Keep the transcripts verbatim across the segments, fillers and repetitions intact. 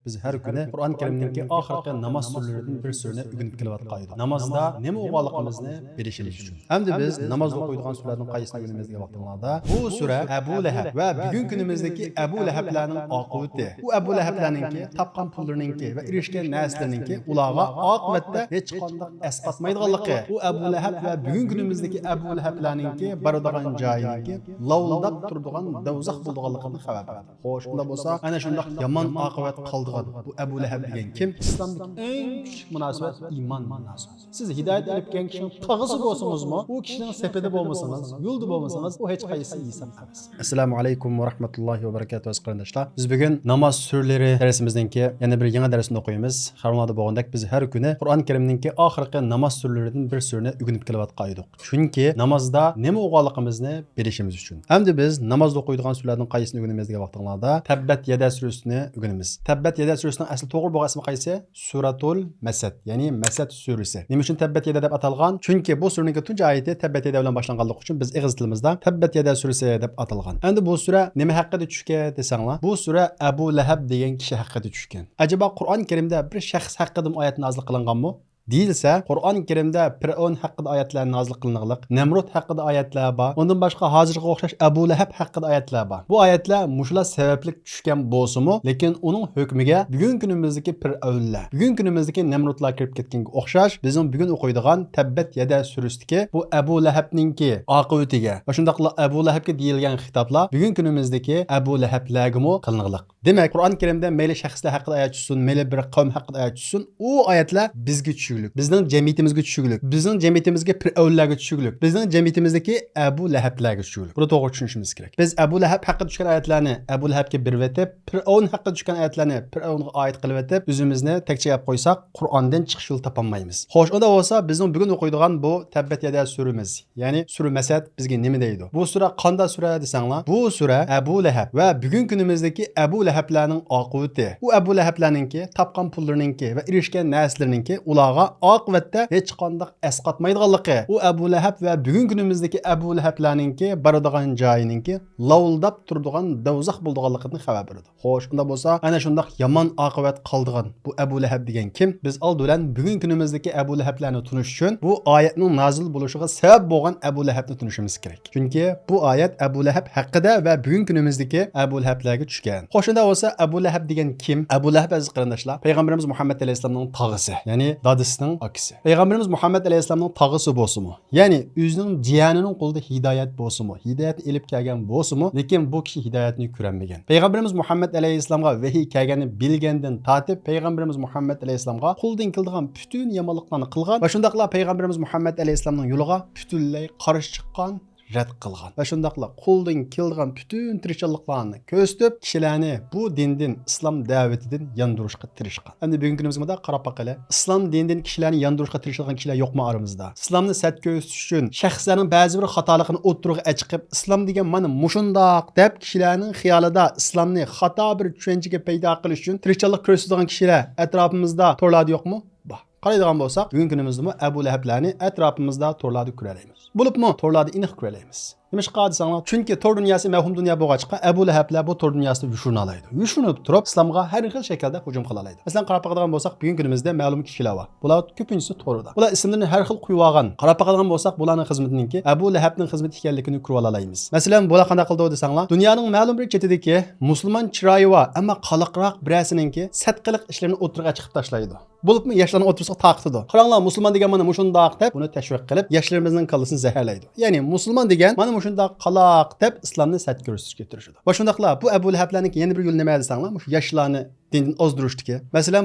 بىز ھەر كۈنى قۇرئان كەرىمنىڭكى ئاخىرقى ناماز سۈرىلىرىدىن بىر سۈرىنى ئۆگىنىپ كېلىۋاتقان ئىدۇق. نامازدا نېمە ئوقۇغانلىقىمىزنى بىلىشىمىز ئۈچۈن. ئەمدى بىز نامازدا ئوقۇيدىغان سۈرىلەرنىڭ قايسىنى ئۆگىنىمىز دېگەن ۋاقتىڭلاردا، بۇ سۈرە ئەبۇ لەھەب ۋە بۈگۈنكى كۈنىمىزدىكى ئەبۇ لەھەبلەرنىڭ ئاقىۋىتى، ئۇ ئەبۇ لەھەبلەرنىڭكى تاپقان پۇللىرىنىڭكى ۋە ئېرىشكەن نەرسىلىرىنىڭكى ئۇلارغا ئاقىۋەتتە ھېچقانداق ئەسقاتمايدىغانلىقى، ئۇ ئەبۇ لەھەب ۋە بۈگۈنكى كۈنىمىزدىكى ئەبۇ لەھەبلەرنىڭكى بارىدىغان جايىنىڭكى لاۋۇلداپ تۇرىدىغان دوزاخ بولىدىغانلىقىدىن خەۋەر بەردى. خوش، ئۇنداق بولسا، ئەنە شۇنداق يامان ئاقىۋەت قالىدىغان بۇ ئەبۇ لەھەب دېگەن كىم؟ ئىسلامدىكى ئەڭ كۈچلۈك مۇناسىۋەت ئىمان مۇناسىۋىتى. سىز ھىدايەت ئېلىپ كەلگەن كىشىنىڭ تاغىسى بولسىڭىزمۇ، ئۇ كىشىنىڭ سېپىدە بولمىسىڭىز، يولىدا بولمىسىڭىز، ئۇ ھېچقايسى ھېساب ئەمەس. ئەسسالامۇ ئەلەيكۇم ۋە رەھمەتۇللاھى ۋە بەرىكاتۇھۇ، ئەزىز قېرىنداشلار. بىز بۈگۈن ناماز سۈرىلىرى دەرسىمىزنىڭكى يەنە بىر يېڭى دەرسىنى ئوقۇيمىز. خەۋىرىڭلاردا بولغاندەك، بىز ھەر كۈنى قۇرئان كەرىمنىڭكى ئاخىرقى ناماز سۈرىلىرىدىن بىر سۈرىنى ئۆگىنىپ كېلىۋاتقان ئىدۇق. چۈنكى نامازدا نېمە ئوقۇغانلىقىمىزنى بىلىشىمىز ئۈچۈن. ئەمدى بىز نامازدا ئوقۇيدىغان سۈرىلەرنىڭ قايسىسىنى ئۆگىنىمىز دېگەن ۋاقتىڭلاردا، تەببەت يەدە سۈرىسىنى ئۆگىنىمىز. تەببەت يەدە سۈرىسىنىڭ ئەسلى توغرا بولغان ئىسمى قايسى؟ سۈرەتۇل مەسەد، يەنى مەسەد سۈرىسى. نېمە ئۈچۈن تەببەت يەدە دەپ ئاتالغان؟ چۈنكى بۇ سۈرىنىڭكى تۇنجى ئايىتى تەببەت يەدە بىلەن باشلانغانلىقى ئۈچۈن بىز ئېغىز تىلىمىزدا تەببەت يەدە سۈرىسى دەپ ئاتالغان. ئەمدى بۇ سۈرە نېمە ھەققىدە چۈشكەن دېسەڭلار، بۇ سۈرە ئەبۇ لەھەب دېگەن كىشى ھەققىدە چۈشكەن. ئەجەبا قۇرئان كەرىمدە بىر شەخس ھەققىدىمۇ ئايەت نازىل قىلىنغانمۇ دېيىلسە، قۇرئان كەرىمدە پىرئەۋن ھەققىدە ئايەتلەر نازىل قىلىنغانلىق، نەمرۇت ھەققىدە ئايەتلەر بار. ئۇندىن باشقا ھازىرغا ئوخشاش ئەبۇ لەھەب ھەققىدە ئايەتلەر بار. بۇ ئايەتلەر مۇشۇلار سەۋەبلىك چۈشكەن بولسىمۇ، لېكىن ئۇنىڭ ھۆكمىگە بۈگۈنكى كۈنىمىزدىكى پىرئەۋنلەر، بۈگۈنكى كۈنىمىزدىكى نەمرۇتلار كىرىپ كەتكەنگە ئوخشاش، بىزنىڭ بۈگۈن ئوقۇيدىغان تەببەت يەدە سۈرىسىدىكى بۇ ئەبۇ لەھەبنىڭكى ئاقىۋىتىگە ۋە شۇنداقلا ئەبۇ لەھەبكە دېيىلگەن خىتابلار بۈگۈنكى كۈنىمىزدىكى ئەبۇ لەھەبلەرگىمۇ قىلىنغانلىق. دېمەك، قۇرئان كەرىمدە مەيلى شەخسلەر ھەققىدە ئايەت چۈشسۇن، مەيلى بىر قەۋم ھەققىدە ئايەت چۈشسۇن، ئۇ ئايەتلەر بىزگە چۈشۈكلۈك، بىزنىڭ جەمئىيىتىمىزگە چۈشۈكلۈك، بىزنىڭ جەمئىيىتىمىزگە پىرئەۋنلەرگە چۈشۈكلۈك، بىزنىڭ جەمئىيىتىمىزدىكى ئەبۇ لەھەبلەرگە چۈشۈكلۈك. بۇنى توغرا چۈشىنىشىمىز كېرەك. بىز ئەبۇ لەھەب ھەققىدە چۈشكەن ئايەتلەرنى ئەبۇ لەھەبكە بېرىۋېتىپ، پىرئەۋن ھەققىدە چۈشكەن ئايەتلەرنى پىرئەۋنغا ئائىت قىلىۋېتىپ، ئۆزىمىزنى تەكچە يەپ قويساق، قۇرئاندىن چىقىش يولى تاپالمايمىز. خوش، ئۇنداق بولسا، بىزنىڭ بۈگۈن ئوقۇيدىغان بۇ تەببەت يەدە سۈرىمىز، يەنى سۈرە مەسەد بىزگە نېمە دەيدۇ؟ بۇ سۈرە قانداق سۈرە دېسەڭلار، بۇ سۈرە ئەبۇ لەھەب ۋە بۈگۈنكى كۈنىمىزدىكى ئەبۇ لەھەبلەرنىڭ ئاقىۋىتى. ئۇ ئەبۇ لەھەبلەرنىڭكى تاپقان پۇللىرىنىڭكى ۋە ئېرىشكەن نەرسىلىرىنىڭكى ئۇلارغا ئاقىۋەتتە ھېچقانداق ئەسقاتمايدىغانلىقى، ئۇ ئەبۇ لەھەب ۋە بۈگۈنكى كۈنىمىزدىكى ئەبۇ لەھەبلەرنىڭكى بارىدىغان جايىنىڭكى لاۋۇلداپ تۇرىدىغان دوزاخ بولىدىغانلىقىدىن خەۋەر بېرىدۇ. خوش، ئۇنداق بولسا، ئەنە شۇنداق يامان ئاقىۋەت قالىدىغان بۇ ئەبۇ لەھەب دېگەن كىم؟ بىز ئالدى بىلەن بۈگۈنكى كۈنىمىزدىكى ئەبۇ لەھەبلەرنى تونۇش ئۈچۈن بۇ ئايەتنىڭ نازىل بولۇشىغا سەۋەب بولغان ئەبۇ لەھەبنى تونۇشىمىز كېرەك. چۈنكى بۇ ئايەت ئەبۇ لەھەب ھەققىدە ۋە بۈگۈنكى كۈنىمىزدىكى ئەبۇ لەھەبلەرگە چۈشكەن. خوش، شۇنداق بولسا، ئەبۇ لەھەب دېگەن كىم؟ ئەبۇ لەھەب، ئەزىز قېرىنداشلار، پەيغەمبىرىمىز مۇھەممەد ئەلەيھىسسالامنىڭ تاغىسى، يەنى دادىسىنىڭ ئاكىسى. پەيغەمبىرىمىز مۇھەممەد ئەلەيھىسسالامنىڭ تاغىسى بولسىمۇ، يەنى ئۆزىنىڭ جىيەنىنىڭ قولىدا ھىدايەت بولسىمۇ، ھىدايەتنى ئېلىپ كەلگەن بولسىمۇ، لېكىن بۇ كىشى ھىدايەتنى كۆرەلمىگەن. پەيغەمبىرىمىز مۇھەممەد ئەلەيھىسسالامغا ۋەھىي كەلگەننى بىلگەندىن تارتىپ، پەيغەمبىرىمىز مۇھەممەد ئەلەيھىسسالامغا قولىدىن كېلىدىغان پۈتۈن يامانلىقلارنى قىلغان ۋە شۇنداقلا پەيغەمبىرىمىز مۇھەممەد ئەلەيھىسسالامنىڭ يولىغا پۈتۈنلەي قارشى چىققان، رەت قىلغان ۋە شۇنداقلا قولىدىن كېلىدىغان پۈتۈن تىرىشچانلىقلارنى كۆرسىتىپ، كىشىلەرنى بۇ دىندىن، ئىسلام دەۋىتىدىن ياندۇرۇشقا تىرىشقان. ئەمدى بۈگۈنكى كۈنىمىزگە مۇنداق قاراپ باقايلى. ئىسلام دىنىدىن كىشىلەرنى ياندۇرۇشقا تىرىشىدىغان كىشىلەر يوقمۇ ئارىمىزدا؟ ئىسلامنى سەت كۆرسىتىش ئۈچۈن شەخسلەرنىڭ بەزى بىر خاتالىقىنى ئوتتۇرىغا ئەچىقىپ، ئىسلام دېگەن مانا مۇشۇنداق دەپ، كىشىلەرنىڭ خىيالىدا ئىسلامنى خاتا بىر چۈشەنچىگە پەيدا قىلىش ئۈچۈن تىرىشچانلىق كۆرسىتىدىغان كىشىلەر ئەتراپىمىزدا، تورلاردا يوقمۇ؟ بار. قارايدىغان بولساق، بۈگۈنكى كۈنىمىزدىمۇ ئەبۇ لەھەبلەرنى ئەتراپىمىزدا، تورلاردا كۆرەلەيمىز. بولۇپمۇ تورلاردا ئېنىق كۆرەلەيمىز. نېمىشقا دېسەڭلار، چۈنكى تور دۇنياسى مەۋھۇم دۇنيا بولغاچقا، ئەبۇ لەھەبلەر بۇ تور دۇنياسىدا يوشۇرۇنالايدۇ. يوشۇرۇنۇپ تۇرۇپ، ئىسلامغا ھەر خىل شەكىلدە ھۇجۇم قىلالايدۇ. مەسىلەن، قاراپ باقىدىغان بولساق، بۈگۈنكى كۈنىمىزدە مەلۇم كىشىلەر بار. بۇلار كۆپىنچىسى توردا. بۇلار ئىسىملىرىنى ھەر خىل قويۇۋالغان. قاراپ باقىدىغان بولساق، بۇلارنىڭ خىزمىتىنىڭكى ئەبۇ لەھەبنىڭ خىزمىتى ئىكەنلىكىنى كۆرۈۋالالايمىز. مەسىلەن، بۇلار قانداق قىلىدۇ دېسەڭلار، دۇنيانىڭ مەلۇم بىر چېتىدىكى مۇسۇلمان چىرايى بار، ئەمما قالاقراق بىرەرسىنىڭكى سەت قىلىق ئىشلىرىنى ئوتتۇرىغا چىقىپ تاشلايدۇ. بولۇپمۇ ياشلارنىڭ ئوتتۇرىسىغا تارقىتىدۇ. قاراڭلار، مۇسۇلمان دېگەن مانا مۇشۇنداق دەپ، بۇنى تەشۋىق قىلىپ، ياشلىرىمىزنىڭ كاللىسىنى زەھەرلەيدۇ. يەنى مۇسۇلمان دېگەن مانا مۇشۇنداق قالاق دەپ، ئىسلامنى سەت كۆرسىتىشكە تىرىشىدۇ. ۋە شۇنداقلا بۇ ئەبۇ لەھەبلەرنىڭكى يەنە بىر يولى نېمە دېسەڭلار، مۇشۇ ياشلارنى دىندىن ئازدۇرۇشتىكى. مەسىلەن،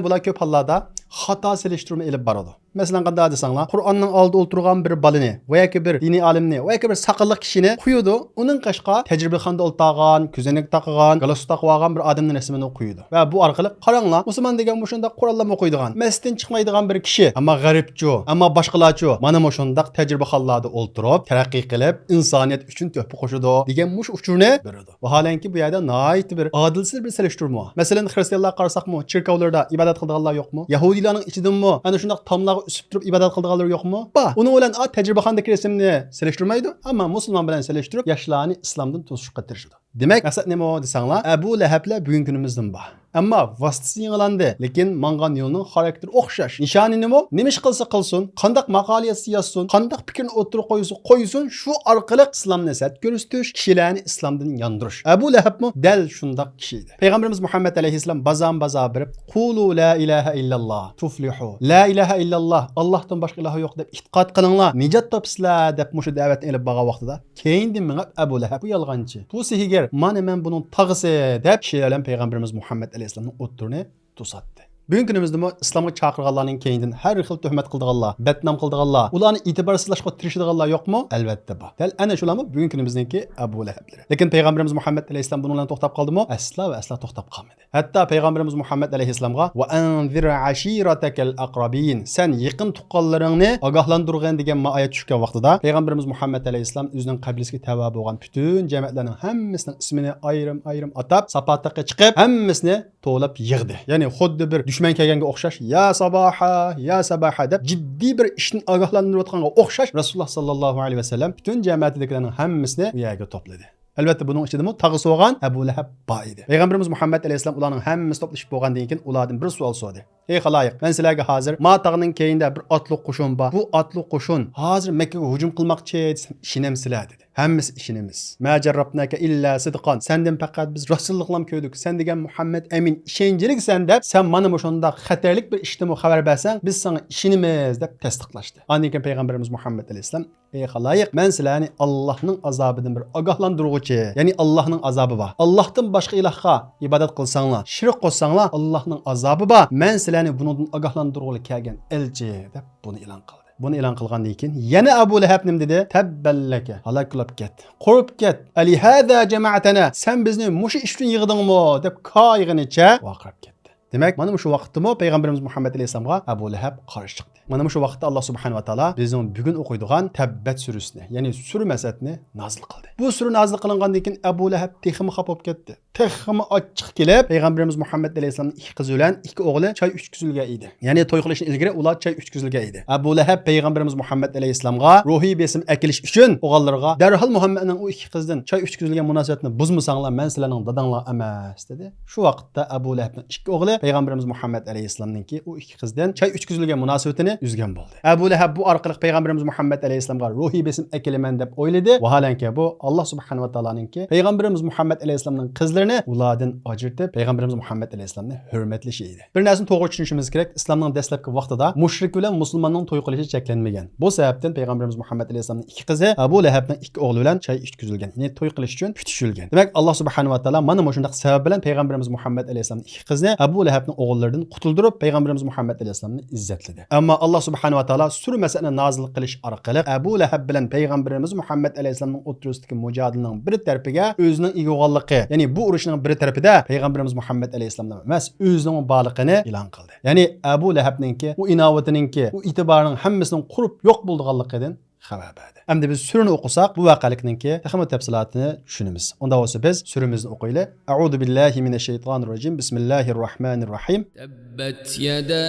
بۇلار كۆپ ھاللاردا خاتا سېلىشتۇرما ئېلىپ بارىدۇ. مەسىلەن، قانداق دېسەڭلار، قۇرئاننىڭ ئالدىدا ئولتۇرغان بىر بالىنى ۋە ياكى بىر دىنىي ئالىمنى ۋە ياكى بىر ساقاللىق كىشىنى قويىدۇ. ئۇنىڭ قېشىغا تەجرىبىخانىدا ئولتۇرغان، كۆزەينەك تاقىغان، گالستۇك تاقىۋالغان بىر ئادەمنىڭ رەسىمىنى قويىدۇ. ۋە بۇ ئارقىلىق، قاراڭلار، مۇسۇلمان دېگەن مۇشۇنداق قۇرئانلارمۇ ئوقۇيدىغان، مەسچىتتىن چىقمايدىغان بىر كىشى، ئەمما غەربچۇ، ئەمما باشقىلارچۇ، مانا مۇشۇنداق تەجرىبىخانلاردا ئولتۇرۇپ، تەرەققىي قىلىپ، ئىنسانىيەت ئۈچۈن تۆھپە قوشىدۇ دېگەن مۇشۇ ئۇچۇرنى بېرىدۇ. ۋاھالەنكى، بۇ يەردە ناھايىتى بىر ئادىلسىز بىر سېلىشتۇرما. مەسىلەن، خىرىستىيانلارغا قارىساقمۇ، چېركاۋلىرىدا ئىبادەت قىلىدىغانلار يوقمۇ؟ يەھۇدىيلارنىڭ ئىچىدىمۇ ئەنە شۇنداق تاملارغا ئۈسۈپ تۇرۇپ ئىبادەت قىلىدىغانلار يوقمۇ؟ بار. ئۇنىڭ بىلەن ئا تەجرىبىخانىدىكى رەسىمنى سېلىشتۇرمايدۇ، ئەمما مۇسۇلمان بىلەن سېلىشتۇرۇپ، ياشلارنى ئىسلامدىن توسۇشقا تىرىشىدۇ. دېمەك، مەقسەت نېمە دېسەڭلار، ئەبۇ لەھەبلەر بۈگۈنكى كۈنىمىزدىمۇ بار. ئەمما ۋاسىتىسى يېڭىلاندى، لېكىن ماڭغان يولنىڭ خاراكتېرى ئوخشاش. نىشانى نېمە؟ نېمە ئىش قىلسا قىلسۇن، قانداق ماقالە يازسا يازسۇن، قانداق پىكىرنى ئوتتۇرىغا قويسا قويسۇن، شۇ ئارقىلىق ئىسلامنى سەت كۆرسىتىش، كىشىلەرنى ئىسلامدىن ياندۇرۇش. ئەبۇ لەھەبمۇ دەل شۇنداق كىشى ئىدى. پەيغەمبىرىمىز مۇھەممەد ئەلەيھىسسالام بازارمۇ بازار بېرىپ، «قولوا لا ئىلاھە ئىللاللا تۇفلىھۇ، لا ئىلاھە ئىللاللا، ئاللاھتىن باشقا ئىلاھ يوق دەپ ئېتىقاد قىلىڭلار، نىجات تاپىسىلەر» دەپ مۇشۇ دەۋەتنى ئېلىپ بارغان ۋاقتىدا، كەينىدىن مېڭىپ، «ئەبۇ لەھەب، بۇ يالغانچى، بۇ سېھىرگەر، مانا مەن بۇنىڭ تاغىسى» دەپ، كىشىلەر بىلەن پەيغەمبىرىمىز مۇھەممەد ئەلەيھىسسالامنىڭ ئوتتۇرىنى توساتتى. بۈگۈنكى كۈنىمىزدىمۇ ئىسلامغا چاقىرغانلارنىڭ كەينىدىن ھەر خىل تۆھمەت قىلىدىغانلار، بەتنام قىلىدىغانلار، ئۇلارنى ئېتىبارسىزلاشقا تىرىشىدىغانلار يوقمۇ؟ ئەلۋەتتە بار. دەل ئەنە شۇلارمۇ بۈگۈنكى كۈنىمىزنىڭكى ئەبۇ لەھەبلىرى. لېكىن پەيغەمبىرىمىز مۇھەممەد ئەلەيھىسسالام بۇنىڭ بىلەن توختاپ قالدىمۇ؟ ئەسلا ۋە ئەسلا توختاپ قالمىدى. ھەتتا پەيغەمبىرىمىز مۇھەممەد ئەلەيھىسسالامغا، «ۋە ئەنزىر ئەشىرەتەكەل ئەقرەبىن، سەن يېقىن تۇغقانلىرىڭنى ئاگاھلاندۇرغىن» دېگەن ما ئايەت چۈشكەن ۋاقتىدا، پەيغەمبىرىمىز مۇھەممەد ئەلەيھىسسالام ئۆزىنىڭ قەبىلىسىگە تەۋە بولغان پۈتۈن جەمەتلەرنىڭ ھەممىسىنىڭ ئىسمىنى ئايرىم-ئايرىم ئاتاپ، ساپا تاغقا چىقىپ، ھەممىسىنى توۋلاپ يىغدى. يەنى خۇددى بىر دۈشمەن كەلگەنگە ئوخشاش، «يا ساباھا، يا ساباھا» دەپ، جىددىي بىر ئىشتىن ئاگاھلاندۇرۇۋاتقانغا ئوخشاش، رەسۇلۇللا ساللاللاھۇ ئەلەيھى ۋەسەللەم پۈتۈن جەمەتىدىكىلەرنىڭ ھەممىسىنى ئۇ يەرگە توپلىدى. ئەلۋەتتە، بۇنىڭ ئىچىدىمۇ تاغىسى بولغان ئەبۇ لەھەب بار ئىدى. پەيغەمبىرىمىز مۇھەممەد ئەلەيھىسسالام ئۇلارنىڭ ھەممىسى توپلىشىپ بولغاندىن كېيىن، ئۇلاردىن بىر سوئال سورىدى. «ئەي خالايىق، مەن سىلەرگە ھازىر ما تاغنىڭ كەينىدە بىر ئاتلىق قوشۇن بار. بۇ ئاتلىق قوشۇن ھازىر مەككىگە ھۇجۇم قىلماقچى دېسەم، ئىشىنەمسىلەر؟» دېدى. ھەممىسى، «ئىشىنىمىز. ما جەررەبناكە ئىللا سىدقان. سەندىن پەقەت بىز راستچىللىقلارنى كۆردۇق. سەن دېگەن مۇھەممەد ئەمىن، ئىشەنچلىكسەن دەپ، سەن مانا مۇشۇنداق خەتەرلىك بىر ئىشتىنمۇ خەۋەر بەرسەڭ، بىز ساڭا ئىشىنىمىز» دەپ تەستىقلاشتى. ئاندىن كېيىن پەيغەمبىرىمىز مۇھەممەد ئەلەيھىسسالام، «ئەي خالايىق، مەن سىلەرنى ئاللاھنىڭ ئازابىدىن بىر ئاگاھلاندۇرغۇچى، يەنى ئاللاھنىڭ ئازابى بار. ئاللاھتىن باشقا ئىلاھقا ئىبادەت قىلساڭلار، شىرك قوشساڭلار، ئاللاھنىڭ ئازابى بار. مەن سىلەرنى بۇنىڭدىن ئاگاھلاندۇرغىلى كەلگەن ئەلچى» دەپ بۇنى ئېلان قىلدى. بۇنى ئېلان قىلغاندىن كېيىن يەنە ئەبۇ لەھەب نېمە دېدى؟ «تەببەللەكە، ھالاك بولاپ كەت، قۇرۇپ كەت، ئەلىھازا جەمەئتەنە، سەن بىزنى مۇشۇ ئىش ئۈچۈن يىغدىڭمۇ؟» دەپ كايىغىنىچە ۋارقىراپ كەتتى. دېمەك، مانا مۇشۇ ۋاقىتتىمۇ پەيغەمبىرىمىز مۇھەممەد ئەلەيھىسسالامغا ئەبۇ لەھەب قارشى چىقتى. مانا مۇشۇ ۋاقىتتا ئاللا سۇبھانەھۇ ۋە تائالا بىزنىڭ بۈگۈن ئوقۇيدىغان تەببەت سۈرىسىنى، يەنى سۈرە مەسەتنى نازىل قىلدى. بۇ سۈرە نازىل قىلىنغاندىن كېيىن ئەبۇ لەھەب تېخىمۇ خاپا بولۇپ كەتتى. تېخىمۇ ئاچچىقى كېلىپ، پەيغەمبىرىمىز مۇھەممەد ئەلەيھىسسالامنىڭ ئىككى قىزى بىلەن ئىككى ئوغلى چاي ئىچكۈزۈلگەن ئىدى. يەنى توي قىلىشتىن ئىلگىرى ئۇلار چاي ئىچكۈزۈلگەن ئىدى. ئەبۇ لەھەب پەيغەمبىرىمىز مۇھەممەد ئەلەيھىسسالامغا روھىي بېسىم ئەكېلىش ئۈچۈن ئوغۇللىرىغا، «دەرھال مۇھەممەدنىڭ ئۇ ئىككى قىزىدىن چاي ئىچكۈزۈلگەن مۇناسىۋەتنى بۇزمىساڭلار، مەن سىلەرنىڭ داداڭلار ئەمەس» دېدى. شۇ ۋاقىتتا ئەبۇ لەھەبنىڭ ئىككى ئوغلى پەيغەمبىرىمىز مۇھەممەد ئەلەيھىسسالامنىڭكى ئۇ ئىككى قىزىدىن چاي ئىچكۈزۈلگەن مۇناسىۋىتىنى ئۈزگەن بولدى. ئەبۇ لەھەب بۇ ئارقىلىق پەيغەمبىرىمىز مۇھەممەد ئەلەيھىسسالامغا روھىي بېسىم ئەكېلىمەن دەپ ئويلىدى. ۋاھالەنكى، بۇ ئاللا سۇبھانەھۇ ۋە تائالانىڭكى پەيغەمبىرىمىز مۇھەممەد ئەلەيھىسسالامنىڭ قىزلىرىنى ئۇلاردىن ئاجرىتىپ، پەيغەمبىرىمىز مۇھەممەد ئەلەيھىسسالامنى ھۆرمەتلىشى ئىدى. بىر نەرسىنى توغرا چۈشىنىشىمىز كېرەك، ئىسلامنىڭ دەسلەپكى ۋاقتىدا مۇشرىك بىلەن مۇسۇلماننىڭ توي قىلىشى چەكلەنمىگەن. بۇ سەۋەبتىن پەيغەمبىرىمىز مۇھەممەد ئەلەيھىسسالامنىڭ ئىككى قىزى ئەبۇ لەھەبنىڭ ئىككى ئوغلى بىلەن چاي ئىچكۈزۈلگەن، يەنى توي قىلىش ئۈچۈن پۈتۈشۈلگەن. دېمەك، ئاللا سۇبھانەھۇ ۋە تائالا مانا مۇشۇنداق سەۋەب بىلەن پەيغەمبىرىمىز مۇھەممەد ئەلەيھىسسالامنىڭ ئىككى قىزىنى ئەبۇ لەھەبنىڭ ئوغۇللىرىدىن قۇتۇلدۇرۇپ، پەيغەمبىرىمىز مۇھەممەد ئەلەيھىسسالامنى ئىززەتلىدى. ئەمما ئاللا سۇبھانەھۇ ۋە تائالا سۈرە مەسەلنى نازىل قىلىش ئارقىلىق ئەبۇ لەھەب بىلەن پەيغەمبىرىمىز مۇھەممەد ئەلەيھىسسالامنىڭ ئوتتۇرىسىدىكى مۇجادىلىنىڭ بىر تەرىپىگە ئۆزىنىڭ ئىگە بولغانلىقى، يەنى بۇ ئۇرۇشنىڭ بىر تەرىپىدە پەيغەمبىرىمىز مۇھەممەد ئەلەيھىسسالامنىڭ ئەمەس، ئۆزىنىڭ بارلىقىنى ئېلان قىلدى. يەنى ئەبۇ لەھەبنىڭكى ئۇ ئىناۋىتىنىڭكى، ئۇ ئېتىبارىنىڭ ھەممىسىنىڭ قۇرۇپ يوق بولىدىغانلىقىدىن خەۋەر بەردى. ئەمدى بىز سۈرىنى ئوقۇساق، بۇ ۋەقەلىكنىڭكى تېخىمۇ تەپسىلاتىنى چۈشىنىمىز. ئۇنداق بولسا بىز سۈرىمىزنى ئوقۇيلى. أعوذ بالله من الشيطان الرجيم. بسم الله الرحمن الرحيم. تبت يدا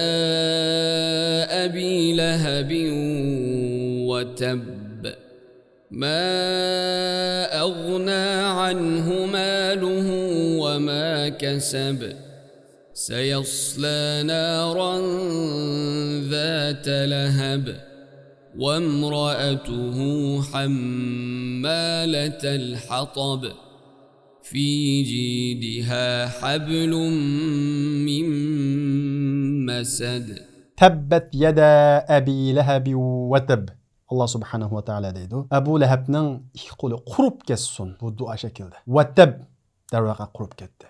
أبي لهب وتب. ما أغنى عنه ماله وما كسب. سيصلى نارا ذات لهب. وامرأته حمالة الحطب. في جيدها حبل من مسد. تبت يدا أبي لهب وتب. ئاللا سۇبھانەھۇ ۋە تائالا دەيدۇ، ئەبۇ لەھەبنىڭ ئىككى قولى قۇرۇپ كەتسۇن، بۇ دۇئا شەكلىدە. ۋە تەب، دەرۋەقە قۇرۇپ كەتتى.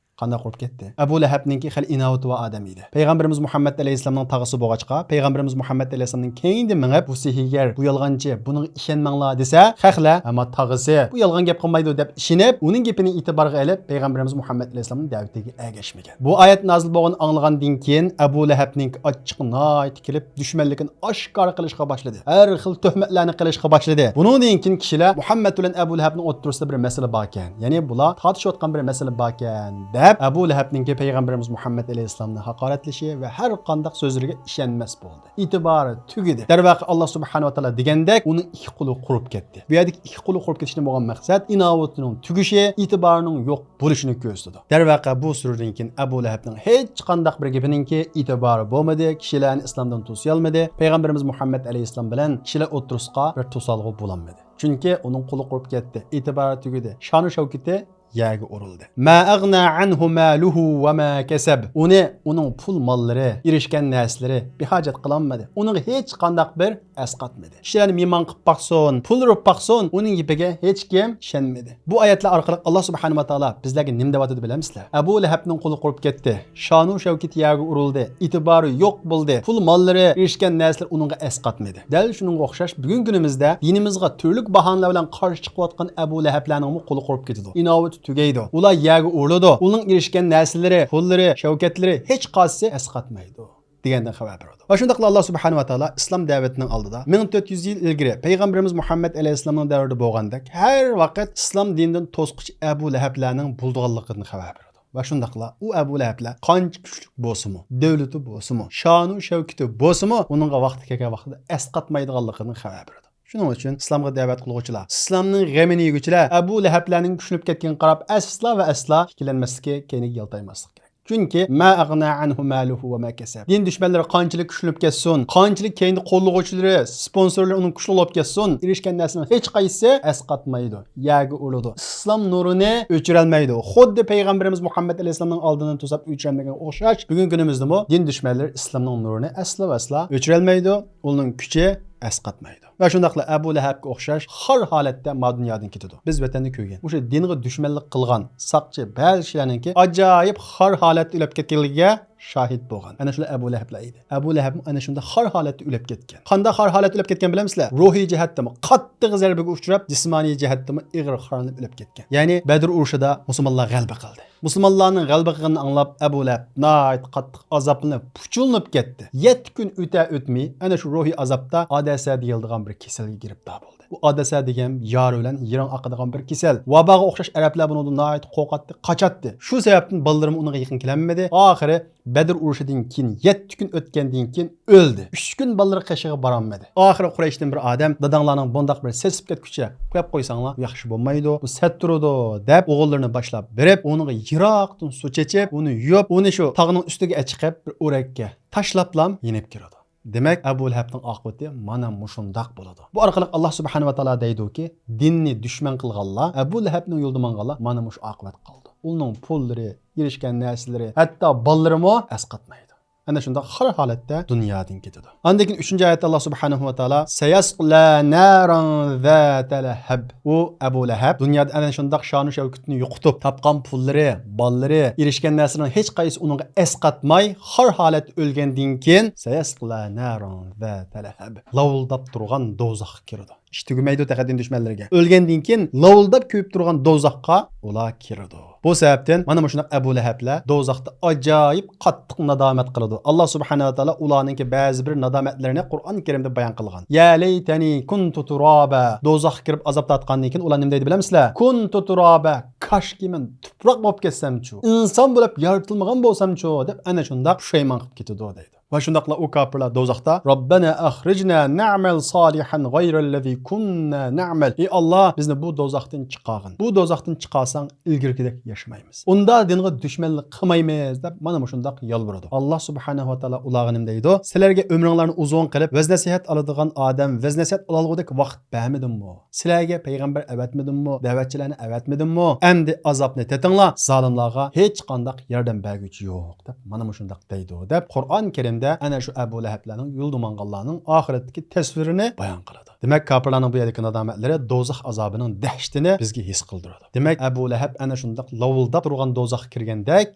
قانداق قۇرۇپ كەتتى؟ ئەبۇ لەھەبنىڭكى خېلى ئىناۋىتى بار ئادەم ئىدى. پەيغەمبىرىمىز مۇھەممەد ئەلەيھىسسالامنىڭ تاغىسى بولغاچقا، پەيغەمبىرىمىز مۇھەممەد ئەلەيھىسسالامنىڭ كەينىدە مېڭىپ، بۇ سېھىرگەر، بۇ يالغانچى، بۇنىڭغا ئىشەنمەڭلار دېسە، خەقلەر، ئەمما تاغىسى بۇ يالغان گەپ قىلمايدۇ دەپ ئىشىنىپ، ئۇنىڭ گېپىنى ئېتىبارغا ئېلىپ، پەيغەمبىرىمىز مۇھەممەد ئەلەيھىسسالامنىڭ دەۋىتىگە ئەگەشمىگەن. بۇ ئايەت نازىل بولغىنىنى ئاڭلىغاندىن كېيىن، ئەبۇ لەھەبنىڭكى ئاچچىقى ناھايىتى كېلىپ، دۈشمەنلىكىنى ئاشكارا قىلىشقا باشلىدى. ھەر خىل تۆھمەتلەرنى قىلىشقا باشلىدى. بۇنىڭدىن كېيىن كىشىلەر مۇھەممەد بىلەن ئەبۇ لەھەبنىڭ ئوتتۇرىسىدا بىر مەسىلە باركەن، يەنى بۇلار تارتىشىۋاتقان بىر مەسىلە باركەن دەپ، ئەبۇ لەھەبنىڭكى پەيغەمبىرىمىز مۇھەممەد ئەلەيھىسسالامنى ھاقارەتلىشى ۋە ھەر قانداق سۆزلىرىگە ئىشەنمەس بولدى. ئېتىبارى تۈگىدى. دەرۋەقە، ئاللا سۇبھانەھۇ ۋە تائالا دېگەندەك ئۇنىڭ ئىككى قولى قۇرۇپ كەتتى. بۇ يەردىكى ئىككى قولى قۇرۇپ كېتىشتىن بولغان مەقسەت ئىناۋىتىنىڭ تۈگىشى، ئېتىبارىنىڭ يوق بولۇشىنى كۆرسىتىدۇ. دەرۋەقە، بۇ سۈرىدىن كېيىن ئەبۇ لەھەبنىڭ ھېچقانداق بىر گېپىنىڭكى ئېتىبارى بولمىدى، كىشىلەرنى ئىسلامدىن توسىيالمىدى، پەيغەمبىرىمىز مۇھەممەد ئەلەيھىسسالام بىلەن كىشىلەر ئوتتۇرىسىغا بىر توسالغۇ بولالمىدى. چۈنكى ئۇنىڭ قولى قۇرۇپ كەتتى، ئېتىبارى تۈگىدى، شانۇ شەۋكىتى يەرگە ئۇرۇلدى. ما ئەغنا ئەنھۇ مالۇھۇ ۋە ما كەسەب. ئۇنى، ئۇنىڭ پۇل ماللىرى، ئېرىشكەن نەرسىلىرى بىھاجەت قىلالمىدى. ئۇنىڭغا ھېچقانداق بىر ئەسقاتمىدى. كىشىلەرنى مېھمان قىلىپ باقسۇن، پۇل ئۇرۇپ باقسۇن، ئۇنىڭ گېپىگە ھېچكىم ئىشەنمىدى. بۇ ئايەتلەر ئارقىلىق ئاللا سۇبھانەھۇ ۋە تائالا بىزلەرگە نېمە دەۋاتىدۇ بىلەمسىلەر؟ ئەبۇ لەھەبنىڭ قولى قۇرۇپ كەتتى. شانۇ شەۋكىتى يەرگە ئۇرۇلدى، ئېتىبارى يوق بولدى، پۇل ماللىرى، ئېرىشكەن نەرسىلىرى ئۇنىڭغا ئەسقاتمىدى. دەل شۇنىڭغا ئوخشاش بۈگۈنكى كۈنىمىزدە دىنىمىزغا تۈرلۈك باھانىلەر بىلەن قارشى چىقىۋاتقان ئەبۇ لەھەبلەرنىڭمۇ قولى قۇرۇپ كېتىدۇ. ئىناۋىتى تۈگەيدۇ. ئۇلار يەرگە ئۇرۇلىدۇ. ئۇنىڭ ئېرىشكەن نەرسىلىرى، پۇللىرى، شەۋكەتلىرى ھېچقايسىسى ئەسقاتمايدۇ دېگەندىن خەۋەر بېرىدۇ. ۋە شۇنداقلا ئاللا سۇبھانەھۇ ۋە تائالا ئىسلام دەۋىتىنىڭ ئالدىدا مىڭ تۆت يۈز يىل ئىلگىرى پەيغەمبىرىمىز مۇھەممەد ئەلەيھىسسالامنىڭ دەۋرىدە بولغاندەك ھەر ۋاقىت ئىسلام دىنىدىن توسقۇچى ئەبۇ لەھەبلەرنىڭ بولىدىغانلىقىدىن خەۋەر بېرىدۇ. ۋە شۇنداقلا ئۇ ئەبۇ لەھەبلەر قانچە كۈچلۈك بولسىمۇ، دۆلىتى بولسىمۇ، شانۇ شەۋكىتى بولسىمۇ، ئۇنىڭغا ۋاقتى كەلگەن ۋاقتىدا ئەسقاتمايدىغانلىقىدىن خەۋەر بېرىدۇ. شۇنىڭ ئۈچۈن ئىسلامغا دەۋەت قىلغۇچىلار، ئىسلامنىڭ غېمىنى يېگۈچىلەر ئەبۇ لەھەبلەرنىڭ كۈچىنىپ كەتكىنىگە قاراپ ئەسلا ۋە ئەسلا ئىككىلەنمەسلىكى، كەينىگە يالتايماسلىق كېرەك. چۈنكى ما ئەغنا ئەنھۇ مالۇھۇ ۋە ما كەسەب. دىن دۈشمەنلىرى قانچىلىك كۈچلىنىپ كەتسۇن، قانچىلىك كەينىدە قوللىغۇچىلىرى، سپونسورلىرى ئۇنىڭ كۈچلۈك بولۇپ كەتسۇن، ئېرىشكەن نەرسىنىڭ ھېچقايسىسى ئەسقاتمايدۇ، يەرگە ئۇرۇلىدۇ. ئىسلام نۇرىنى ئۆچۈرەلمەيدۇ. خۇددى پەيغەمبىرىمىز مۇھەممەد ئەلەيھىسسالامنىڭ ئالدىنى توساپ ئۆچۈرەلمىگەنگە ئوخشاش، بۈگۈنكى كۈنىمىزدىمۇ دىن دۈشمەنلىرى ئىسلامنىڭ نۇرىنى ئەسلا ۋە ئەسلا ئۆچۈرەلمەيدۇ، ئۇنىڭ كۈچى ئەسقاتمايدۇ. ۋە شۇنداقلا ئەبۇ لەھەبكە ئوخشاش خار ھالەتتە ما دۇنيادىن كېتىدۇ. بىز ۋەتەندە كۆرگەن، مۇشۇ دىنغا دۈشمەنلىك قىلغان ساقچى بەزى كىشىلەرنىڭكى ئاجايىپ خار ھالەتتە ئۆلۈپ كەتكەنلىكىگە شاھىت بولغان. ئەنە شۇلار ئەبۇ لەھەبلەر ئىدى. ئەبۇ لەھەبمۇ ئەنە شۇنداق خار ھالەتتە ئۆلۈپ كەتكەن. قانداق خار ھالەتتە ئۆلۈپ كەتكەن بىلەمسىلەر؟ روھىي جەھەتتىمۇ قاتتىق زەربىگە ئۇچراپ، جىسمانىي جەھەتتىمۇ ئېغىر خارلىنىپ ئۆلۈپ كەتكەن. يەنى بەدر ئۇرۇشىدا مۇسۇلمانلار غەلىبە قىلدى. مۇسۇلمانلارنىڭ غەلىبە قىلغىنىنى ئاڭلاپ، ئەبۇ لەھەب ناھايىتى قاتتىق ئازابلىنىپ، پۇچۇلىنىپ كەتتى. يەتتە كۈن ئۆتە ئۆتمەي، ئەنە شۇ روھىي ئازابتا ئادەسە دېيىلىدىغان بىر كېسەلگە گىرىپتار بولدى. بۇ ئادەسە دېگەن يارا بىلەن يىرىڭ ئاقىدىغان بىر كېسەل. ۋاباغا ئوخشاش، ئەرەبلەر بۇنىڭدىن ناھايىتى قورقاتتى، قاچاتتى. شۇ سەۋەبتىن بالىلىرىمۇ ئۇنىڭغا يېقىن كېلەلمىدى. ئاخىرى بەدر ئۇرۇشىدىن كېيىن يەتتە كۈن ئۆتكەندىن كېيىن ئۆلدى. ئۈچ كۈن بالىلىرى قېشىغا بارالمىدى. ئاخىرى قۇرەيشتىن بىر ئادەم، داداڭلارنىڭ بۇنداق بىر سېسىپ كەتكۈچە قويۇپ قويساڭلار ياخشى بولمايدۇ، بۇ سەت تۇرىدۇ، دەپ ئوغۇللىرىنى باشلاپ بېرىپ، ئۇنىڭغا يىراقتىن سۇ چېچىپ، ئۇنى يۇيۇپ، ئۇنى شۇ تاغنىڭ ئۈستىگە چىقىپ بىر ئورەككە تاشلاپلا يېنىپ كىرىدۇ. دېمەك، ئەبۇ لەھەبنىڭ ئاقىۋىتى مانا مۇشۇنداق بولىدۇ. بۇ ئارقىلىق ئاللا سۇبھانەھۇ ۋە تائالا دەيدۇكى، دىننى دۈشمەن قىلغانلار، ئەبۇ لەھەبنىڭ يولىدا ماڭغانلار مانا مۇشۇ ئاقىۋەتكە قالىدۇ. ئۇنىڭ پۇللىرى، ئېرىشكەن نەرسىلىرى، ھەتتا بالىلىرىمۇ ئەسقاتمايدۇ. ئەنە شۇنداق خار ھالەتتە دۇنيادىن كېتىدۇ. ئاندىن كېيىن ئۈچىنچى ئايەتتە ئاللا سۇبھانەھۇ ۋە تائالا، سەيەسلە ناران زاتە لەھەب. ئۇ ئەبۇ لەھەب دۇنيادا ئەنە شۇنداق شانۇ شەۋكىتىنى يوقىتىپ، تاپقان پۇللىرى، بالىلىرى، ئېرىشكەن نەرسىنىڭ ھېچقايسىسى ئۇنىڭغا ئەسقاتماي، خار ھالەتتە ئۆلگەندىن كېيىن، سەيەسلە ناران زاتە لەھەب. لاۋۇلداپ تۇرغان دوزاخقا كىرىدۇ. ئىش تۈگىمەيدۇ تېخى دىن دۈشمەنلىرىگە. ئۆلگەندىن كېيىن لاۋۇلداپ كۆيۈپ تۇرغان دوزاخقا ئۇلار كىرىدۇ. بۇ سەۋەبتىن مانا مۇشۇنداق ئەبۇ لەھەبلەر دوزاختا ئاجايىپ قاتتىق نادامەت قىلىدۇ. ئاللا سۇبھانەھۇ ۋە تائالا ئۇلارنىڭكى بەزى بىر نادامەتلىرىنى قۇرئان كەرىمدە بايان قىلغان. يا لەيتەنى كۇنتۇ تۇرابا. دوزاخقا كىرىپ ئازاب تارتقاندىن كېيىن ئۇلار نېمە دەيدۇ بىلەمسىلەر؟ كۇنتۇ تۇرابا. كاشكى مەن تۇپراق بولۇپ كەتسەمچۇ، ئىنسان بولۇپ يارىتىلمىغان بولسامچۇ، دەپ ئەنە شۇنداق پۇشايمان قىلىپ كېتىدۇ دەيدۇ. ۋە شۇنداقلا ئۇ كاپىرلار دوزاختا، رەببەنا ئەخرىجنا نەئمەل سالىھەن غەيرەللەزى كۇننا نەئمەل. ئى ئاللا، بىزنى بۇ دوزاختىن چىقارغىن. بۇ دوزاختىن چىقارساڭ، ئىلگىرىكىدەك ياشىمايمىز. ئۇندا دىنغا دۈشمەنلىك قىلمايمىز، دەپ مانا مۇشۇنداق يالۋۇرىدۇ. ئاللا سۇبھانەھۇ ۋە تائالا ئۇلارغا نېمە دەيدۇ؟ سىلەرگە ئۆمرۈڭلارنى ئۇزۇن قىلىپ، ۋەز نەسىھەت ئالىدىغان ئادەم ۋەز نەسىھەت ئالالىغۇدەك ۋاقىت بەرمىدىممۇ؟ سىلەرگە پەيغەمبەر ئەۋەتمىدىممۇ؟ دەۋەتچىلەرنى ئەۋەتمىدىممۇ؟ ئەمدى ئازابنى تېتىڭلار، زالىملارغا ھېچقانداق ياردەم بەرگۈچى يوق، دەپ مانا مۇشۇنداق دەيدۇ، دەپ قۇرئان كەرىمدە ئەنە شۇ ئەبۇ لەھەبلەرنىڭ يولىدا ماڭغانلارنىڭ ئاخىرەتتىكى تەسۋىرىنى بايان قىلىدۇ. دېمەك، كاپىرلارنىڭ بۇ يەردىكى نادامەتلىرى دوزاخ ئازابىنىڭ دەھشىتىنى بىزگە ھېس قىلدۇرىدۇ. دېمەك، ئەبۇ لەھەب ئەنە شۇنداق لاۋۇلداپ تۇرغان دوزاخقا كىرگەندەك،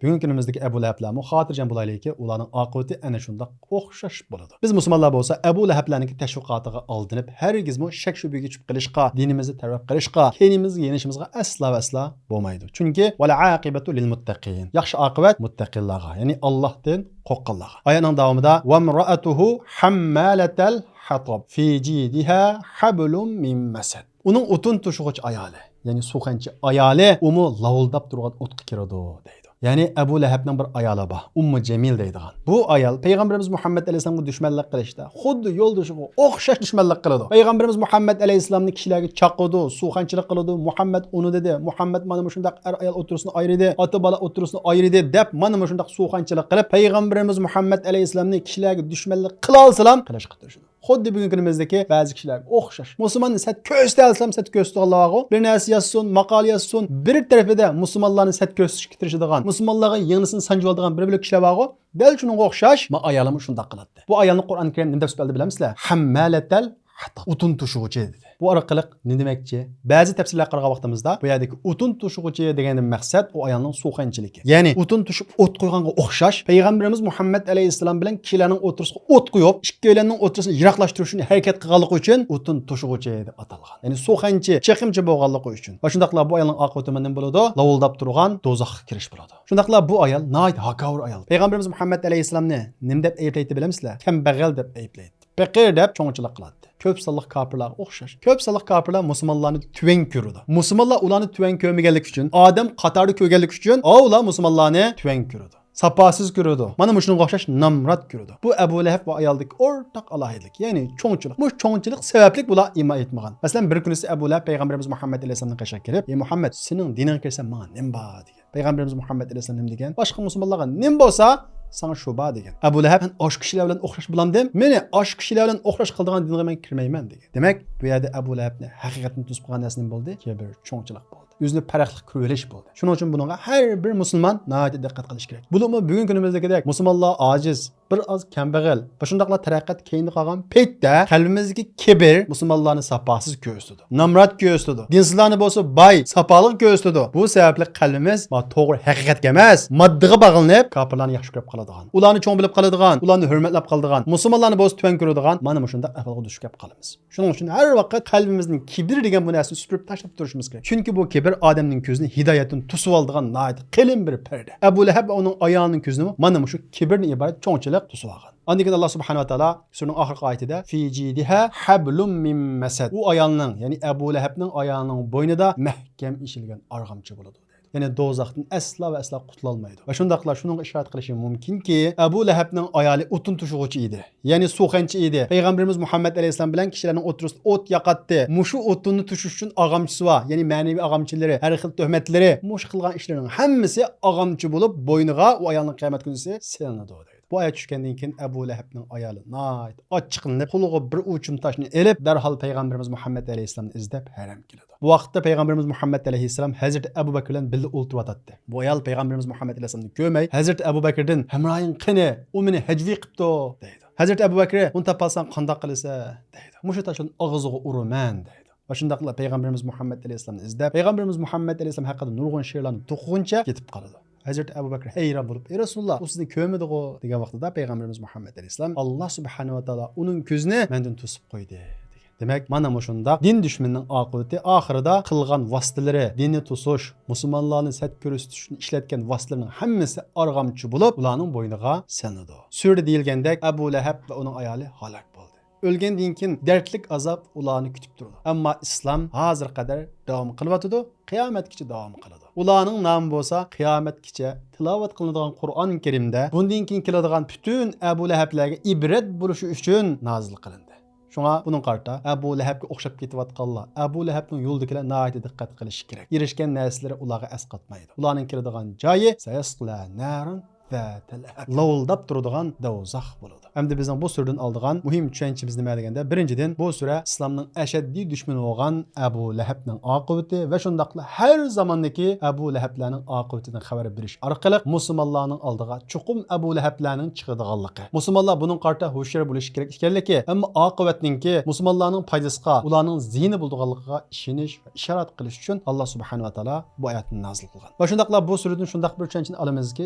بۈگۈنكى كۈنىمىزدىكى ئەبۇ لەھەبلەرمۇ خاتىرجەم بولايلىكى، ئۇلارنىڭ ئاقىۋىتى ئەنە شۇنداق ئوخشاش بولىدۇ. بىز مۇسۇلمانلار بولسا ئەبۇ لەھەبلەرنىڭكى تەشۋىقاتىغا ئالدىنىپ، ھەرگىزمۇ شەك-شۈبھىگە چۈشۈپ قېلىشقا، دىنىمىزنى تەۋر قىلىشقا، كەينىمىزگە يېنىشىمىزغا ئەسلا ۋە ئەسلا بولمايدۇ. چۈنكى ۋەل ئاقىبەتۇ لىل مۇتتەقىن. ياخشى ئاقىۋەت مۇتتەقىنلارغا، يەنى ئاللاھتىن قورققانلارغا. ئايەتنىڭ داۋامىدا، ۋەمرائەتۇھۇ ھەممالەتەل ھەطەب، فى جىدىھا ھەبلۇم مىن مەسەد. ئۇنىڭ ئوتۇن توشۇغۇچ ئايالى، يەنى سۇخەنچى ئايالى، ئۇمۇ لاۋۇلداپ تۇرغان ئوتقا كىرىدۇ، دەيدۇ. يەنى ئەبۇ لەھەبنىڭ بىر ئايالى بار، ئۇممۇ جەمىل دەيدىغان. بۇ ئايال پەيغەمبىرىمىز مۇھەممەد ئەلەيھىسسالامغا دۈشمەنلىك قىلىشتا خۇددى يولدىشىغا ئوخشاش دۈشمەنلىك قىلىدۇ. پەيغەمبىرىمىز مۇھەممەد ئەلەيھىسسالامنى كىشىلەرگە چاقىدۇ، سۇخەنچىلىك قىلىدۇ. مۇھەممەد ئۇنى دېدى، مۇھەممەد مانا مۇشۇنداق ئەر-ئايال ئوتتۇرىسىنى ئايرىدى، ئاتا-بالا ئوتتۇرىسىنى ئايرىدى دەپ، مانا مۇشۇنداق سۇخەنچىلىك قىلىپ، پەيغەمبىرىمىز مۇھەممەد ئەلەيھىسسالامنى كىشىلەرگە دۈشمەنلىك قىلالىسىلام قىلىشقا تىرىشىدۇ. خۇددى بۈگۈنكى كۈنىمىزدىكى بەزى كىشىلەرگە ئوخشاش. مۇسۇلماننى سەت كۆرسىتەلىسەم، سەت كۆرسىتىدىغانلار بارغۇ. بىر نەرسە يازسۇن، ماقالە يازسۇن، بىر تەرىپىدە مۇسۇلمانلارنى سەت كۆرسىتىشكە تىرىشىدىغان، مۇسۇلمانلارغا يىڭنىسىنى سانجىۋالىدىغان بىر بۆلەك كىشىلەر بارغۇ. دەل شۇنىڭغا ئوخشاش، ما ئايالىمۇ شۇنداق قىلاتتى. بۇ ئايالنى قۇرئان كەرىم نېمە دەپ سۈپەتلىدى بىلەمسىلەر؟ ھەممالەتەل ھەتاب. ئوتۇن توشۇغۇچى دېدى. بۇ ئارقىلىق نېمە دېمەكچى؟ بەزى تەپسىرلەرگە قارىغان ۋاقتىمىزدا، بۇ يەردىكى ئوتۇن توشۇغۇچى دېگەندىن مەقسەت ئۇ ئايالنىڭ سۇخەنچىلىكى. يەنى ئوتۇن توشۇپ ئوت قويغانغا ئوخشاش، پەيغەمبىرىمىز مۇھەممەد ئەلەيھىسسالام بىلەن كىشىلەرنىڭ ئوتتۇرىسىغا ئوت قويۇپ، ئىككىيلەننىڭ ئوتتۇرىسىنى يىراقلاشتۇرۇش ئۈچۈن ھەرىكەت قىلغانلىقى ئۈچۈن ئوتۇن توشۇغۇچى دەپ ئاتالغان. يەنى سۇخەنچى، چېقىمچى بولغانلىقى ئۈچۈن. ۋە شۇنداقلا بۇ ئايالنىڭ ئاقىۋىتى نېمە بولىدۇ؟ لاۋۇلداپ تۇرغان دوزاخقا كىرىش بولىدۇ. شۇنداقلا بۇ ئايال ناھايىتى ھاكاۋۇر ئايال. پەيغەمبىرىمىز مۇھەممەد ئەلەيھىسسالامنى نېمە دەپ ئەيىبلەيتتى بىلەمسىلەر؟ كەمبەغەل دەپ ئەيىبلەيتتى. پېقىر دەپ چوڭچىلىق قىلاتتى. كۆپ سانلىق كاپىرلارغا ئوخشاش. كۆپ سانلىق كاپىرلار مۇسۇلمانلارنى تۆۋەن كۆرىدۇ. مۇسۇلمانلار ئۇلارنى تۆۋەن كۆرمىگەنلىكى ئۈچۈن، ئادەم قاتارىدا كۆرگەنلىكى ئۈچۈن، ئاۋۇلار مۇسۇلمانلارنى تۆۋەن كۆرىدۇ. ساپاسىز كۆرىدۇ. مانا مۇشۇنىڭغا ئوخشاش نامرات كۆرىدۇ. بۇ ئەبۇ لەھەب ۋە ئايالدىكى ئورتاق ئالاھىدىلىك، يەنى چوڭچىلىق. مۇشۇ چوڭچىلىق سەۋەبلىك بۇلار ئىمان ئېيتمىغان. مەسىلەن، بىر كۈنىسى ئەبۇ لەھەب پەيغەمبىرىمىز مۇھەممەد ئەلەيھىسسالامنىڭ قېشىغا كېلىپ، ئى مۇھەممەد، سېنىڭ دىنىڭغا كىرسەم ماڭا نېمە بار؟ دېگەن. پەيغەمبىرىمىز مۇھەممەد ئەلەيھىسسالام نېمە دېگەن؟ باشقا مۇسۇلمانلارغا نېمە بولسا، ساڭا شۇ بار دېگەن. ئەبۇ لەھەب، مەن ئاشۇ كىشىلەر بىلەن ئوخشاش بولامدىم؟ مېنى ئاشۇ كىشىلەر بىلەن ئوخشاش قىلىدىغان دىنغا مەن كىرمەيمەن دېگەن. دېمەك، بۇ يەردە ئەبۇ لەھەبنى ھەقىقەتەن توسۇپ قالغان نەرسە نېمە بولدى؟ كىبىر، چوڭچىلىق بولدى. ئۆزىنى پەرقلىق كۆرۈۋېلىش بولدى. شۇنىڭ ئۈچۈن بۇنىڭغا ھەر بىر مۇسۇلمان ناھايىتى دىققەت قىلىشى كېرەك. بولۇپمۇ بۈگۈنكى كۈنىمىزدىكىدەك مۇسۇلمانلار ئاجىز، بىر ئاز كەمبەغەل ۋە شۇنداقلا تەرەققىيات كەينىدە قالغان پەيتتە قەلبىمىزدىكى كىبىر مۇسۇلمانلارنى ساپاسىز كۆرسىتىدۇ. نامرات كۆرسىتىدۇ. دىنسىزلارنى بولسا باي، ساپالىق كۆرسىتىدۇ. بۇ سەۋەبلىك قەلبىمىز ما توغرا ھەقىقەتكە ئەمەس، ماددىغا باغلىنىپ، كاپىرلارنى ياخشى كۆرۈپ قالىدىغان، ئۇلارنى چوڭ بىلىپ قالىدىغان، ئۇلارنى ھۆرمەتلەپ قالىدىغان، مۇسۇلمانلارنى بولسا تۆۋەن كۆرىدىغان، مانا مۇشۇنداق ئەھۋالغا دۇچ كېلىپ قالىمىز. شۇنىڭ ئۈچۈن ھەر ۋاقىت قەلبىمىزنىڭ كىبىر دېگەن بۇ نەرسىنى سۈپۈرۈپ تاشلاپ تۇرۇشىمىز كېرەك. چۈنكى بۇ كىبىر ئادەمنىڭ كۆزىنى ھىدايەتتىن توسۇۋالىدىغان ناھايىتى قېلىن بىر پەردە. ئەبۇ لەھەب ۋە ئۇنىڭ ئايالىنىڭ كۆزىنىمۇ مانا مۇشۇ كىبىردىن ئىبارەت چوڭچىلىق توسۇۋالغان. ئاندىن كېيىن ئاللا سۇبھانەھۇ ۋە تائالا سۈرىنىڭ ئاخىرقى ئايىتىدە، فى جىدىھا ھەبلۇم مىن مەسەد. ئۇ ئايالنىڭ، يەنى ئەبۇ لەھەبنىڭ ئايالىنىڭ بوينىدا مەھكەم ئېشىلگەن ئارغامچا بولىدۇ. يەنى دوزاختىن ئەسلا ۋە ئەسلا قۇتۇلالمايدۇ. ۋە شۇنداقلا شۇنىڭغا ئىشارەت قىلىشى مۇمكىنكى، ئەبۇ لەھەبنىڭ ئايالى ئوتۇن توشۇغۇچى ئىدى. يەنى سۇخەنچى ئىدى. پەيغەمبىرىمىز مۇھەممەد ئەلەيھىسسالام بىلەن كىشىلەرنىڭ ئوتتۇرىسىدا ئوت ياقاتتى. مۇشۇ ئوتۇننى توشۇش ئۈچۈن ئاغامچىسى بار. يەنى مەنىۋى ئاغامچىلىرى، ھەر خىل تۆھمەتلىرى، مۇشۇ قىلغان ئىشلىرىنىڭ ھەممىسى ئاغامچى بولۇپ، بوينىغا ئۇ ئايالنىڭ قىيامەت كۈنىسى سېلىنىدۇ دەيدۇ. بۇ ئايەت چۈشكەندىن كېيىن ئەبۇ لەھەبنىڭ ئايالى ناھايىتى ئاچچىقلىنىپ، قولىغا بىر ئوچۇم تاشنى ئېلىپ، دەرھال پەيغەمبىرىمىز مۇھەممەد ئەلەيھىسسالامنى ئىزدەپ ھەرەمگە كېلىدۇ. بۇ ۋاقىتتا پەيغەمبىرىمىز مۇھەممەد ئەلەيھىسسالام ھەزرىتى ئەبۇ بەكىر بىلەن بىللە ئولتۇرۇۋاتاتتى. بۇ ئايال پەيغەمبىرىمىز مۇھەممەد ئەلەيھىسسالامنى كۆرمەي، ھەزرىتى ئەبۇ بەكىردىن، ھەمراھىڭ قېنى؟ ئۇ مېنى ھەجۋىي قىپتۇ، دەيدۇ. ھەزرىتى ئەبۇ بەكرى، ئۇنى تاپالساڭ قانداق قىلىسەن؟ دەيدۇ. مۇشۇ تاشنى ئاغزىغا ئۇرىمەن، دەيدۇ. ۋە شۇنداقلا پەيغەمبىرىمىز مۇھەممەد ئەلەيھىسسالامنى ئىزدەپ، پەيغەمبىرىمىز مۇھەممەد ئەلەيھىسسالام ھەققىدە نۇرغۇن شېئىرلارنى توقۇغىنچە كېتىپ قالىدۇ. ھەزرىتى ئەبۇ بەكرى ھەيران بولۇپ، ئەي رەسۇلاللا، ئۇ سىزنى كۆرمىدىغۇ؟ دېگەن ۋاقتىدا پەيغەمبىرىمىز مۇھەممەد ئەلەيھىسسالام، ئاللا سۇبھانەھۇ ۋە تائالا ئۇنىڭ كۆزىنى مەندىن توسۇپ قويدى، دېگەن. دېمەك، مانا مۇشۇنداق دىن دۈشمىنىنىڭ ئاقىۋىتى ئاخىرىدا قىلغان ۋاسىتىلىرى، دىننى توسۇش، مۇسۇلمانلارنى سەت كۆرسىتىش ئۈچۈن ئىشلەتكەن ۋاسىتىلىرىنىڭ ھەممىسى ئارغامچا بولۇپ، ئۇلارنىڭ بوينىغا سېلىنىدۇ. سۈرىدە دېيىلگەندەك، ئەبۇ لەھەب ۋە ئۇنىڭ ئايالى ھالاك بولدى. ئۆلگەندىن كېيىن دەردلىك ئازاب ئۇلارنى كۈتۈپ تۇرىدۇ. ئەمما ئىسلام ھازىرغا قەدەر داۋام قىلىۋاتىدۇ، قىيامەتكىچە داۋام قىلىدۇ. ئۇلارنىڭ نامى بولسا قىيامەتكىچە تىلاۋەت قىلىنىدىغان قۇرئان كەرىمدە، بۇندىن كېيىن كېلىدىغان پۈتۈن ئەبۇ لەھەبلەرگە ئىبرەت بولۇشى ئۈچۈن نازىل قىلىندى. شۇڭا بۇنىڭغا قارىتا ئەبۇ لەھەبكە ئوخشاپ كېتىۋاتقانلار، ئەبۇ لەھەبنىڭ يولىدىكىلەر ناھايىتى دىققەت قىلىشى كېرەك. ئېرىشكەن نەرسىلىرى ئۇلارغا ئەسقاتمايدۇ. ئۇلارنىڭ كىرىدىغان جايى سەيەسلە ناران ذات لەھەب. لاۋۇلداپ تۇرىدىغان دوزاخ بولىدۇ. ئەمدى بىزنىڭ بۇ سۈرىدىن ئالىدىغان مۇھىم چۈشەنچىمىز نېمە دېگەندە، بىرىنچىدىن، بۇ سۈرە ئىسلامنىڭ ئەشەددىي دۈشمىنى بولغان ئەبۇ لەھەبنىڭ ئاقىۋىتى ۋە شۇنداقلا ھەر زاماندىكى ئەبۇ لەھەبلەرنىڭ ئاقىۋىتىدىن خەۋەر بېرىش ئارقىلىق مۇسۇلمانلارنىڭ ئالدىغا چوقۇم ئەبۇ لەھەبلەرنىڭ چىقىدىغانلىقى، مۇسۇلمانلار بۇنىڭغا قارىتا ھوشيار بولۇشى كېرەك ئىكەنلىكى، ئەمما ئاقىۋەتنىڭكى مۇسۇلمانلارنىڭ پايدىسىغا، ئۇلارنىڭ زىيىنى بولىدىغانلىقىغا ئىشىنىش ۋە ئىشارەت قىلىش ئۈچۈن ئاللا سۇبھانەھۇ ۋە تائالا بۇ ئايەتنى نازىل قىلغان. ۋە شۇنداقلا بۇ سۈرىدىن شۇنداق بىر چۈشەنچىنى ئالىمىزكى،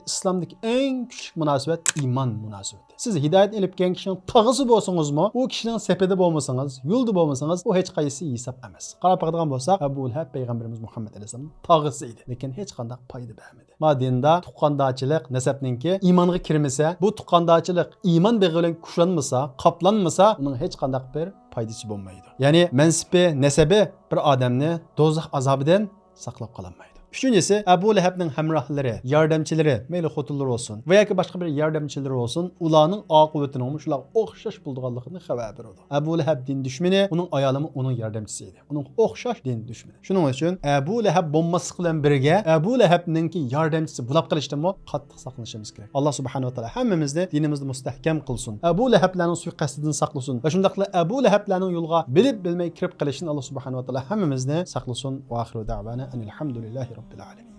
ئىسلامدىكى ئەڭ كۈچلۈك مۇناسىۋەت ئىمان مۇناسىۋىتى. سىز ھىدايەتنى ئېلىپ كەلگەن كىشىنىڭ تاغىسى بولسىڭىزمۇ، ئۇ كىشىنىڭ سېپىدە بولمىسىڭىز، يولىدا بولمىسىڭىز، ئۇ ھېچقايسى ھېساب ئەمەس. قاراپ باقىدىغان بولساق، ئەبۇ لەھەب پەيغەمبىرىمىز مۇھەممەد ئەلەيھىسسالامنىڭ تاغىسى ئىدى، لېكىن ھېچقانداق پايدا بەرمىدى. ما دىندا تۇغقاندارچىلىق نەسەبنىڭكى ئىمانغا كىرمىسە، بۇ تۇغقاندارچىلىق ئىمان بېغى بىلەن كۈچلەنمىسە، قاپلانمىسا، ئۇنىڭ ھېچقانداق بىر پايدىسى بولمايدۇ. يەنى مەنسىپى، نەسەبى بىر ئادەمنى دوزاخ ئازابىدىن ساقلاپ قالالمايدۇ. ئۈچىنچىسى، ئەبۇ لەھەبنىڭ ھەمراھلىرى، ياردەمچىلىرى، مەيلى خوتۇنلىرى بولسۇن ۋە ياكى باشقا بىر ياردەمچىلىرى بولسۇن، ئۇلارنىڭ ئاقىۋىتىنىڭمۇ شۇلارغا ئوخشاش بولىدىغانلىقىدىن خەۋەر بېرىدۇ. ئەبۇ لەھەب دىن دۈشمىنى، ئۇنىڭ ئايالىمۇ ئۇنىڭ ياردەمچىسى ئىدى. ئۇنىڭغا ئوخشاش دىن دۈشمىنى. شۇنىڭ ئۈچۈن ئەبۇ لەھەب بولماسلىق بىلەن بىرگە، ئەبۇ لەھەبنىڭكى ياردەمچىسى بولاپ قېلىشتىنمۇ قاتتىق ساقلىنىشىمىز كېرەك. ئاللا سۇبھانەھۇ ۋە تائالا ھەممىمىزنى دىنىمىزدا مۇستەھكەم قىلسۇن. ئەبۇ لەھەبلەرنىڭ سۇيىقەستىدىن ساقلىسۇن. ۋە شۇنداقلا ئەبۇ لەھەبلەرنىڭ يولىغا بىلىپ بىلمەي كىرىپ قېلىشتىن ئاللا سۇبھانەھۇ ۋە تائالا ھەممىمىزنى ساقلىسۇن. ۋە ئاخىرۇ دەۋانا ئەنىل ھەمدۇلىللاھى رەببىل ئالەمىن.